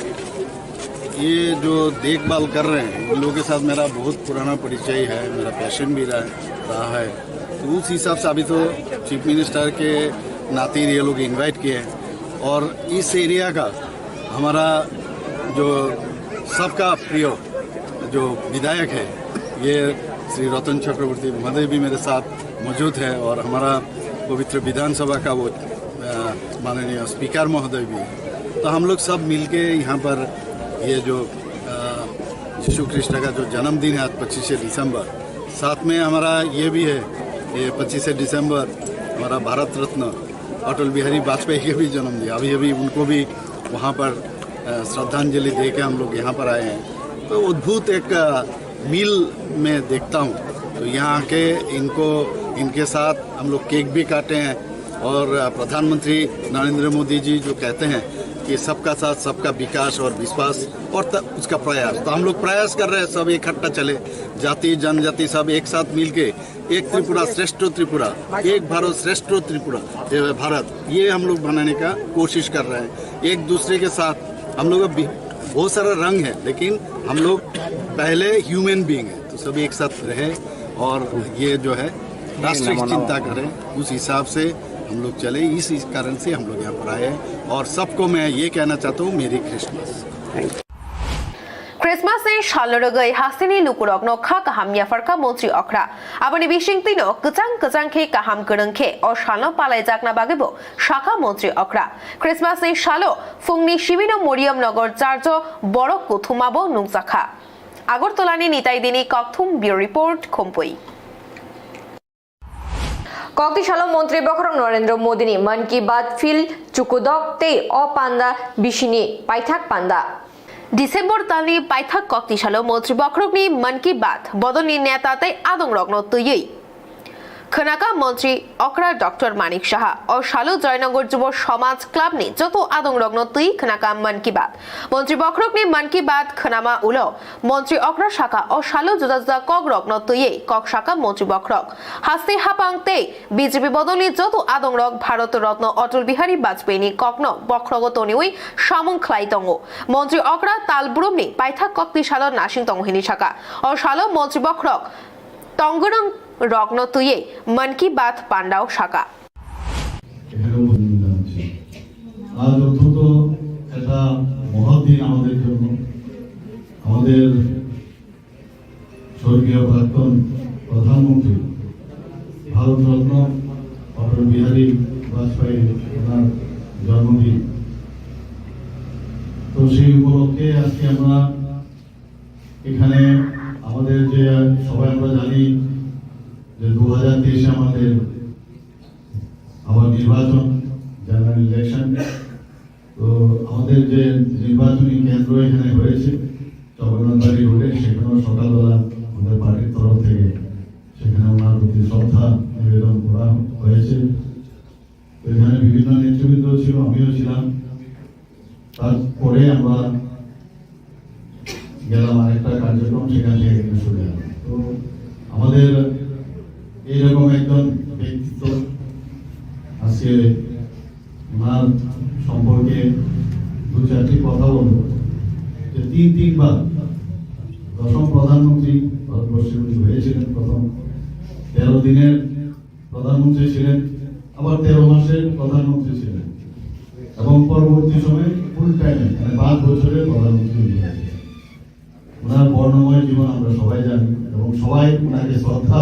ये जो देखभाल कर रहे हैं, उन लोगों के साथ मेरा बहुत पुराना परिचय है, मेरा पैशन भी रहा, रहा है। तो उस हिसाब से अभी तो चीफ मिनिस्टर के नाते ये लोग इनवाइट किए हैं और इस एरिया का हमारा जो सबका प्रिय जो विधायक है, ये श्री रतन चक्रवर्ती महोदय भी मेरे साथ मौजूद है और हमारा पवित्र विधानसभा का वो, अ, माननीय स्पीकर महोदय भी है। तो हम लोग सब मिलके यहाँ पर ये जो, अ, यीशु ख्रीष्ट का जो जन्मदिन है आज पच्चीस दिसंबर, साथ में हमारा ये भी है, ये पच्चीस दिसंबर हमारा भारत रत्न अटल बिहारी वाजपेयी के भी जन्मदिन, अभी अभी उनको भी वहाँ पर, अ, श्रद्धांजलि दे के हम लोग यहाँ पर आए हैं। तो अद्भुत एक, अ, मील मैं देखता हूँ। तो यहाँ आके इनको, इनके साथ हम लोग केक भी काटे हैं और, अ, प्रधानमंत्री नरेंद्र मोदी जी जो कहते हैं कि सबका साथ, सबका विकास और विश्वास और त-, उसका प्रयास, तो हम लोग प्रयास कर रहे हैं सब इकट्ठा चले, जाति जनजाति सब एक साथ मिलके एक त्रिपुरा श्रेष्ठ त्रिपुरा, एक भारत श्रेष्ठ त्रिपुरा, ये भारत, ये हम लोग बनाने का कोशिश कर रहे हैं। एक दूसरे के साथ हम लोग अभी बहुत सारा रंग है, लेकिन हम लोग पहले ह्यूमन बीइंग है, तो सभी एक साथ रहे और ये जो है राष्ट्रीय चिंता करें, उस हिसाब से हम लोग चले। इस, इस कारण से हम लोग यहाँ पर आए हैं और सबको मैं ये कहना चाहता हूँ, मेरी Christmas. Christmas ni salno rwgwi hasteni lukurokno kha kaham yapharkha Montri okra. Aboni bisingtwino kwchang kwchang khe kaham kwrwng khe o salno palaijakna bagwibo sakha Montri okra. Christmas ni salo phungni sibino Moriam Nagar Church o borok kuthumabo nukjakha. Agartala ni Nitai Dini kokthum, Bureau Report, Khumpui. Kokti salo Montri Bokhorok Narendra Modi ni Mann Ki Baat phil chukudok tei o panda bisini paithak panda. December talni paithak kokti salo Montri Bokhorok ni Mann Ki Baat bodolni neta tei adongrokno twiwi khwnaka Montri okra Doctor Manik Saha. O salo Joynagar Jubo Samaj Club ni joto adongrokno twi khwnaka Mann Ki Baat. Montri Bokhorok ni Mann Ki Baat khwnama ulo Montri okra sakha, o salo juda juda kokrokno twiwi kok sakha Montri Bokhorok. Haste hapang tei B J P bodolni joto adongrok Bharat Ratna Atal Bihari Vajpayee ni kokno bokhrogo toniwi samung khlai tongo. Montri okra tal brumni paithak kokti salo nasing tongo hini sakha. O salo Montri Bokhorok tongwrwng rokno twiwi Mann Ki Baat pandao sakha. এখানে অভিনন্দন জানাচ্ছি। আজ অত্যন্ত একটা মহৎ দিন আমাদের জন্য। আমাদের স্বর্গীয় প্রাক্তন প্রধানমন্ত্রী ভারতরত্ন অটল বিহারী বাজপেয়ী ওনার জন্মদিন। তো সেই উপলক্ষে আজকে আমরা এখানে আমাদের যে সবাই আমরা জানি যে দু হাজার তেইশে আমাদের আবার নির্বাচন, জেনারেল ইলেকশন। তো আমাদের যে নির্বাচনী কেন্দ্র এখানে হয়েছে জগন্নাথ বাড়ি রোডে, সেখানেও সকালবেলা আমাদের পার্টির তরফ থেকে সেখানে ওনার প্রতি শ্রদ্ধা নিবেদন করা হয়েছে। তো এখানে বিভিন্ন নেতৃবৃন্দ ছিল, আমিও ছিলাম। তারপরে আমরা গেলাম আরেকটা কার্যক্রম, সেখান থেকে কিন্তু সরে এলাম। তো আমাদের এইরকম একজন ব্যক্তিত্ব, আজকে ওনার সম্পর্কে দু চারটি কথা বলবো। যে তিন তিনবার দশম প্রধানমন্ত্রী ভারতবর্ষে উনি হয়েছিলেন প্রথম। তেরো দিনের প্রধানমন্ত্রী ছিলেন, আবার তেরো মাসের প্রধানমন্ত্রী ছিলেন, এবং পরবর্তী সময়ে ফুল টাইমে, মানে, পাঁচ বছরের প্রধানমন্ত্রী উনি হয়েছিলেন। ওনার বর্ণময় জীবন আমরা সবাই জানি এবং সবাই ওনাকে শ্রদ্ধা